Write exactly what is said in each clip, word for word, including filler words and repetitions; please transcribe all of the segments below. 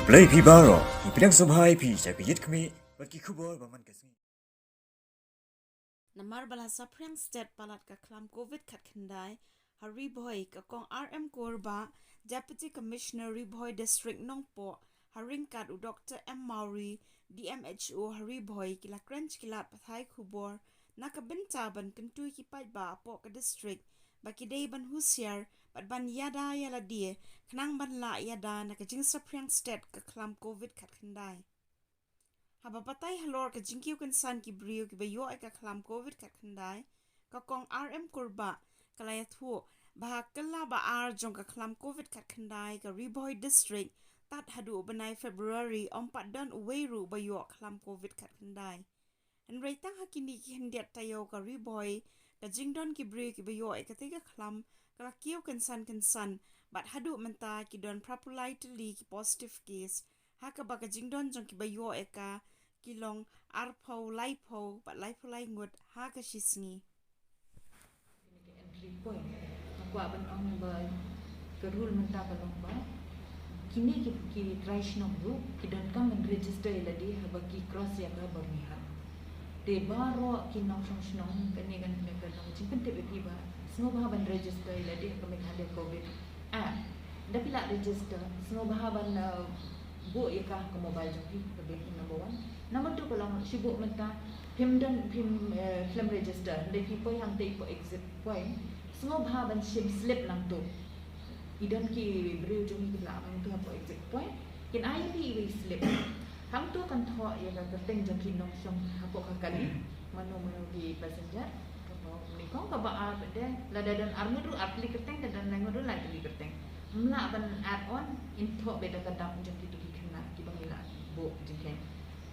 Blei phi baroh, ngi pdiang sngewbha ïa phi sha ka Ïit Khmih bad ki khubor ba man ka sngi. Namar ba la saphriang stet palat ka khlam covid khatkhyndai, ha Ri Bhoi, ka Kong R M Kurbah, Deputy Commissioner Ri Bhoi District Nongpoh, ha ryngkat u Doktor M Mawrie, D M H O ha Ri Bhoi, ki la kren shkilat pathai khubor na ka bynta ban kyntu ïa ki paidbah hapoh ka district ba ki dei ban husiar bad ban ïada ïa lade khnang ban lah ïada na ka jingsaphriang stet ka khlam covid khatkhyndai. Haba batai halor ka jingkiew kynsan ki briew kiba ïoh ïa ka khlam covid khatkhyndai, ka Kong R M Kurbah ka la ïathuh ba ha ka la ba ar jong ka khlam covid khatkhyndai ka Ri Bhoi District, tad haduh u bnai February ym pat don uwei ruh ba ïoh khlam covid khatkhyndai. Hynrei tang ha kine ki khyndiat taïew ka Ri Bhoi, ka jingdon ki briew kiba ïoh ïa katei ka khlam ka la kiew kynsan kynsan, bad haduh mynta ki don phraphew lai tylli ki positive case, ha kaba ka jingdon jong kiba ïoh ïa ka ki long arphew laiphew bad laiphew lai ngut ha ka shi sngi. Kine ki entry point, nga kwah ban ong ba ka rule mynta ka long ba kine ki, ki trai shnong ruh ki donkam ban register ïa lade haba ki cross ïa ka Byrnihat. Te baroh ki nongshong shnong, kane kan, kan long jingpyntip ïa phi ba sngewbha ban register ïa lade ha ka Meghalaya Covid Act. Da phi lah register, sngewbha ban, uh, buh ïa ka ha ka mobile jong phi, ka bad number one. Number two ka long, shibun mynta phim don, phim, eh, phim register, hynrei phi poi hangtei hapoh exit point, sngewbha ban shim slip nangto. Ki don ki briew jong ngi ki la ap hangto hapoh exit point, kin ai ïa phi iwei i slip. Hangto kan thoh ïa ka kyrteng jong ki nongshong hapoh ka kali, mano mano ki passenger. Kaba nyngkong, kaba ar pat de, lada don ar ngut ruh ar tylli kyrteng, lada don lai ngut ruh lai tylli kyrteng. Ym lah ban add on, yn thoh beit da ka dap jong kito ki khynnah kiba ngi la buh jingkheiñ.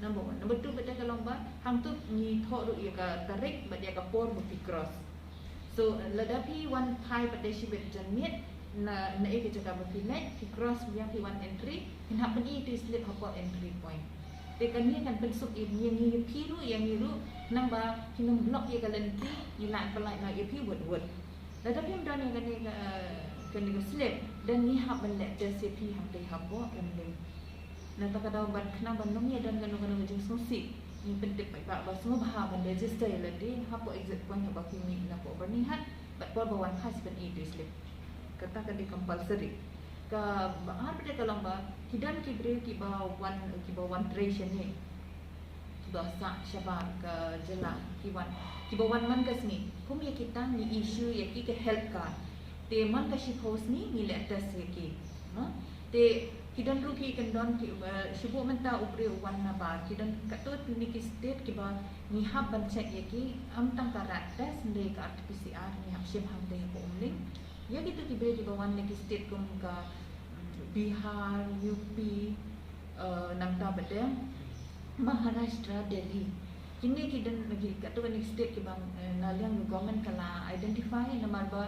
Number one. Number two pat de ka long ba hangto ngi thoh ruh ïa ka tarik bad ïa ka por ba phi cross. So lada phi wan phai pat de shibit janmiet na, na ïa ka jaka ba phi leit, phi cross biang, phi wan entry, phin hap pyni ïa ito i slip hapoh entry point. Te kane kan pynsuk ïa ngi, ïa ngi, ïa phi ruh, ïa ngi ruh, khnang ba phin ym block ïa ka lynti, ngi lah ban pynlait noh ïa phi wut wut. Lada phim don ïa kane ka, kane ka slip, then ngi hap ban leh test ïa phi hangtei hapoh Umling. Na kata ka daw, ban khnang ban ym ïa don kano kano ka jingsngewsih, ngi pyntip paidbah ba sngewbha ban register ïa lade hapoh exit point haba phi mih napoh Byrnihat, bad por ba wan phai sa pyni ïa ito i slip. Kata ka dei compulsory. Kaba ar pat de ka long ba ki don ki briew kiba wan, kiba wan trei shane, kiba sah shabar ka jylla, ki wan, kiba wan man ka sngi. Kum ïa kita ngi issue ïa ki ka health card. Te man ka shiphew sngi ngi leh test ïa ki. Mo? Te ki don ruh ki kyndon ki, eh, shibun mynta u briew u wan nabar. Ki don katto katne ki state kiba ngi hap ban check ïa ki, ym tang ka rat test, hynrei ka R T P C R ngi hap shim hangtei hapoh Umling. Ïa kito ki briew kiba wan na ki state kum ka, mm, Bihar, U P, eh, nangta pat de Maharashtra, Delhi. Kine ki don, ki, katto katne ki state kiba, eh, na liang ka government ka la identify, namar ba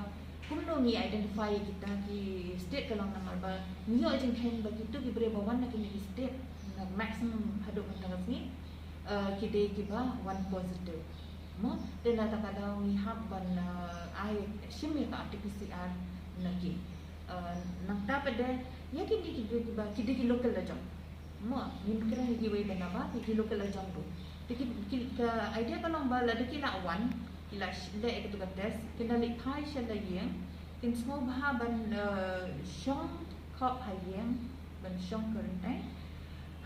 kumno ngi identify ïa kita ki state ka long namar ba ngi ïoh jingkheiñ ba kito ki briew ba wan na kine ki state, na maximum haduh mynta ka sngi, eh, ki dei kiba wan positive. Mo, te na kata ka daw ngi hap ban, eh, ai shim ïa ka R T P C R na ki. Eh, nangta pat de, ïa kine ki dei kiba, ki dei ki local la jong. Mo, ngim kren ïa kiwei ba nabar, ki dei ki local la jong ruh. Te ki, ki, ka idea ka long ba lada ki la wan, ki la sh-, leh ïa katu ka test, kin da leit phai sha la ïing, kin sngewbha ban, eh, shong khop ha ïing, ban shong quarantine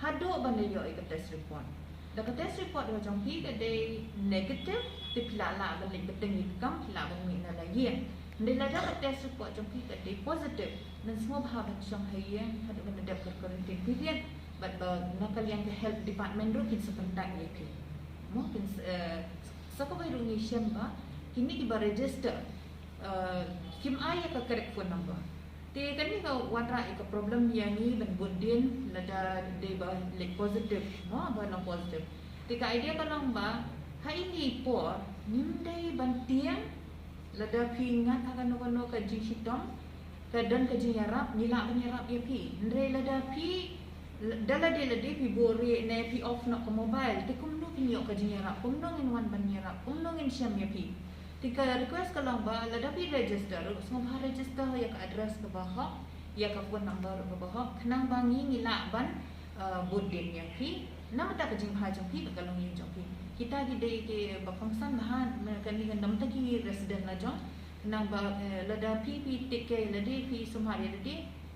haduh ban da ïoh ïa ka test report. Da ka test report ka jong phi ka dei negative, te phi la lah ban leit bteng ïa ka kam, phi lah ban mih na la ïing. Hynrei lada ka test report jong phi ka dei positive, men sngewbha ban shong ha ïing haduh ban da dep ka quarantine period, bad ba na ka liang ka health department ruh kin sa contact ïa phi. Mo, kin sa, eh, sa kawei ruh ngi shem ba kine kiba register, eh, kim ai ïa ka correct phone number. Te kane ka wanrah ïa ka problem ïa ngi ban bud dien lada dei ba leit positive, mo, ba long positive. Te ka idea ka long ba ha ine i por ngim dei ban tieng lada phi ngat ha kano kano ka jingshitom, ka don ka jingïarap, ngi lah ban ïarap ïa phi. Hynrei lada phi, da lade lade phi buhrieh ne phi off noh ka mobile, te kumno phin ïoh ka jingïarap, kumno ngin wan ban ïarap, kumno ngin shem ïa phi. Te ka request ka long ba lada phi register ruh, sngewbha register ïa ka address kaba hok, ïa ka phone number kaba hok, khnang ba ngi ngi lah ban, eh, bud dien ïa phi namar ka jingbha jong phi bad ka longïing jong phi. Kita ki dei kiba kongsan bha, kane namar ki resident la jong, khnang ba, eh, lada phi phi take care lade, phi sumar ïa lade,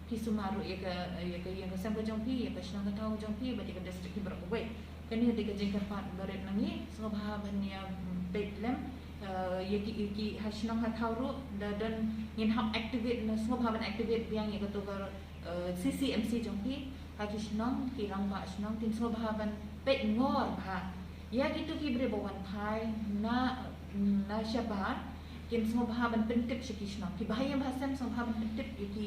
phi sumar ruh ïa ka, ïa ka ïing ka sem ka jong phi, ïa ka shnong ka thaw jong phi bad ïa ka district phi baroh kawei. Kane ka dei ka jingkyrpad barit na ngi, sngewbha ban ïa, mm, peit lem, eh, ïa ki, ïa ki ha shnong ha thaw ruh, da don ngin hap activate, na sngewbha ban activate biang ïa kato ka, eh, C C M C jong phi ha ki shnong, ki rangbah shnong, kin sngewbha ban peit ngor bha ïa kito ki briew ba wan phai na, na shabar, kin sngewbha ban pyntip sha ki shnong. Kiba ha ïing ba ha sem sngewbha ban pyntip ïa ki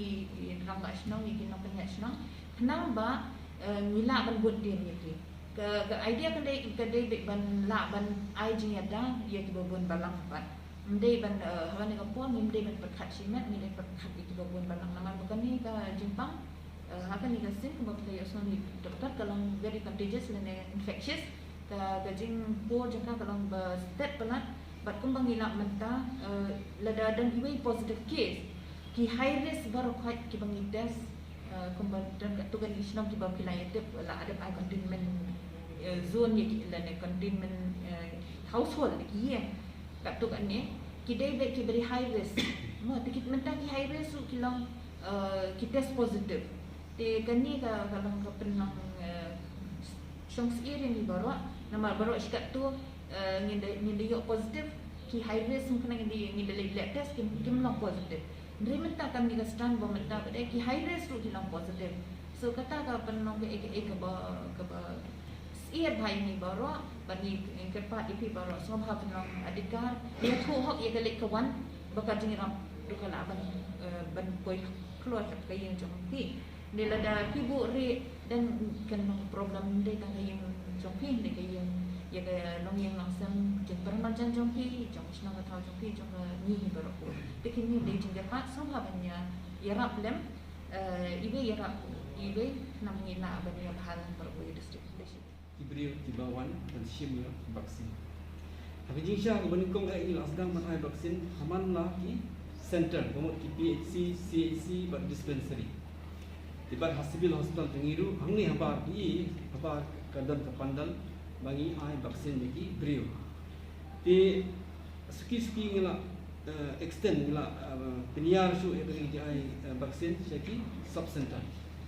rangbah shnong, ïa ki nongpynïaid shnong, khnang ba, eh, ngi lah ban bud dien ïa ki. Ka, ka idea ka dei, ka dei beit ban lah ban ai jingïada ïa kiba bun balang pat. Ym dei ban, eh, ha kane ka por ngim dei ban pyrkhat shimet, ngim dei pyrkhat ïa kiba bun balang namar ba kane ka jingpang, eh, ha kane ka sien kumba phi la ïohsngew hi, doktor, ka long very contagious lane infectious. Ka, ka jingpur jong ka ka long ba stet palat, bad kumba ngi lap mynta, eh, lada don iwei positive case, ki high risk baroh khoit kiba ngi test, eh, kumba don katto katne ki shnong kiba phi la ïatip, la dep ai containment, eh, zone ïa ki, lane containment, eh, household ïa ki ïing. Katto katne ki dei beit kiba dei high risk. Mo, te ki mynta ki high risk ruh ki long, eh, ki test positive. Te kane ka, ka long ka pynlong, eh, shong syier ïa ngi baroh, namar baroh shi katto, eh, ngin da, ngin da ïoh positive, ki high risk, khnang ngin da, ngin da leit lab test, kim, kim long positive. Hynrei mynta kane ka strand ba mynta pat de, ki high risk ruh ki long positive. So kata ka pynlong kaei kaei kaba, kaba syier bha ïa ngi baroh, bad ngi, ngi kyrpad ïa phi baroh, sngewbha pynlong adhikar, ïathuh hok ïa ka leit ka wan, ba ka jingïarap ruh ka lah ban, eh, ban poi khlur sha ka ïing jong phi. Hynrei lada phi buh rieh, then kan long problem, ym dei tang ka ïing jong phi, ym dei ka ïing, ïa ka longïing longsem jingpyrkhat marjan jong phi, jong ka shnong ka thaw jong phi, jong ka ngi hi baroh. Te kine dei jingkyrpad, sngewbha ban ïa, ïarap lem, eh, iwei ïarap iwei, khnang ngi lah ban ïa bha lang baroh kawei district. Ki briew kiba wan ban shim ïa ki vaccine. Ha ka jingshisha kaba nyngkong eh ngi la sdang ban ai vaccine ha man la ki center, ka mut ki P H C, C H C bad dispensary. Te bad ha Civil Hospital Tenggiri ruh, hangne habar ki, habar ka don ka pandal ba ngi ai vaccine ïa ki briew. Te suki suki ngi la, eh, extend, ngi la, eh, pynïar shuh ïa ka jingïai, eh, vaccine sha ki sub center.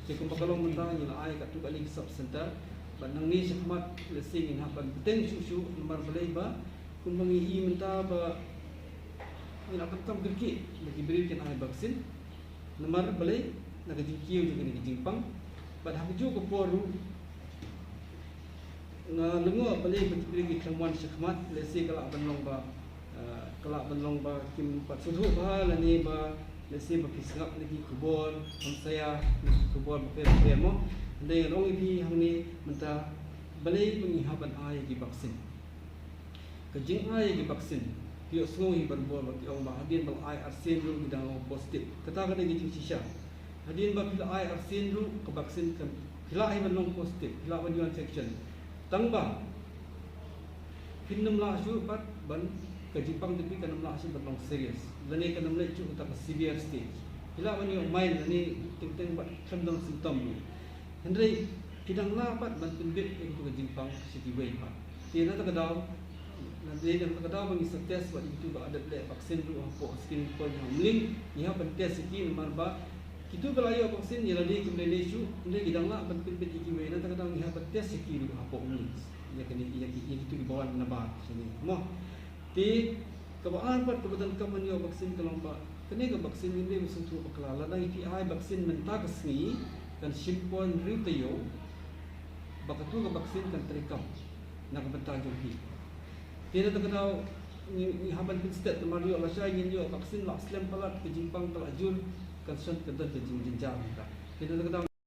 Te kumba ka long mynta ngi la ai katto katne ki sub center. Bad nangne shakhmat lehse ngin hap ban bteng shuh shuh namar balei ba kumba ngi i mynta ba ngi la khamtam kyrkieh ba ki briew kin ai vaccine. Namar balei, na ka jingkiew jong kane ka jingpang. Bad ha kajuh ka por ruh nga lyngngoh balei ba ki briew ki khlem wan shakhmat, lehse ka lah ban long ba, eh, ka lah ban long ba kim pat sngewthuh bha lane ba lehse ba ki sngap na ki khubor hamsaïa, na ki khubor bapher bapher mo. Hynrei nga ong ïa phi hangne mynta balei ba ngi hap ban ai ïa ki vaccine. Ka jingai ïa ki vaccine, phi ïohsngew hi barabor ba ki ong ba hadien ba la ai arsien ruh ngi dang long positive. Kata ka dei ka jingshisha. Hadien ba phi la ai arsien ruh ka vaccine kan, phi lah hi ban long positive, phi lah ban ïoh infection. Tang ba phin ym lah shuh pat ban, ka jingpang jong phi kan ym lah shuh ban long serious, lane kan ym leit shuh kata ka severe stage. Phi lah ban ïoh mild lane teng teng pat khlem don symptom ruh. Hynrei phi dang lah pat ban pynbit ïa kito ka jingpang sha kiwei pat. Te na kata ka daw, na kata ka daw ba ngi sa test bad kito ba la dep leh vaccine ruh hapoh Skin Point ha Umling, ngi hap ban test ïa ki namar ba kito ba la ïoh vaccine ïa lade kim lei lei shuh, hynrei ngi dang lah ban pynbit ïa kiwei, na kata ka daw ngi hap ban test ïa ki ruh hapoh Umling. Ïa kine, ïa ki, ïa kito kiba wan nabar shane. Mo. Te kaba ar pat kaba donkam ban ïoh vaccine ka long ba kane ka vaccine ngim dei ban sngewthuh bakla. Lada ngi phi ai vaccine mynta ka sngi kan shim por hynriew taïew ba kato ka vaccine kan treikam na ka bynta jong phi. Te na kata ka daw ngi, ngi hap ban pynstet namar ïoh lashai ngin ïoh vaccine la slem palat, ka jingpang ka la jur, kan shon ka don ka jingjynjar mynta. Te na kata ka daw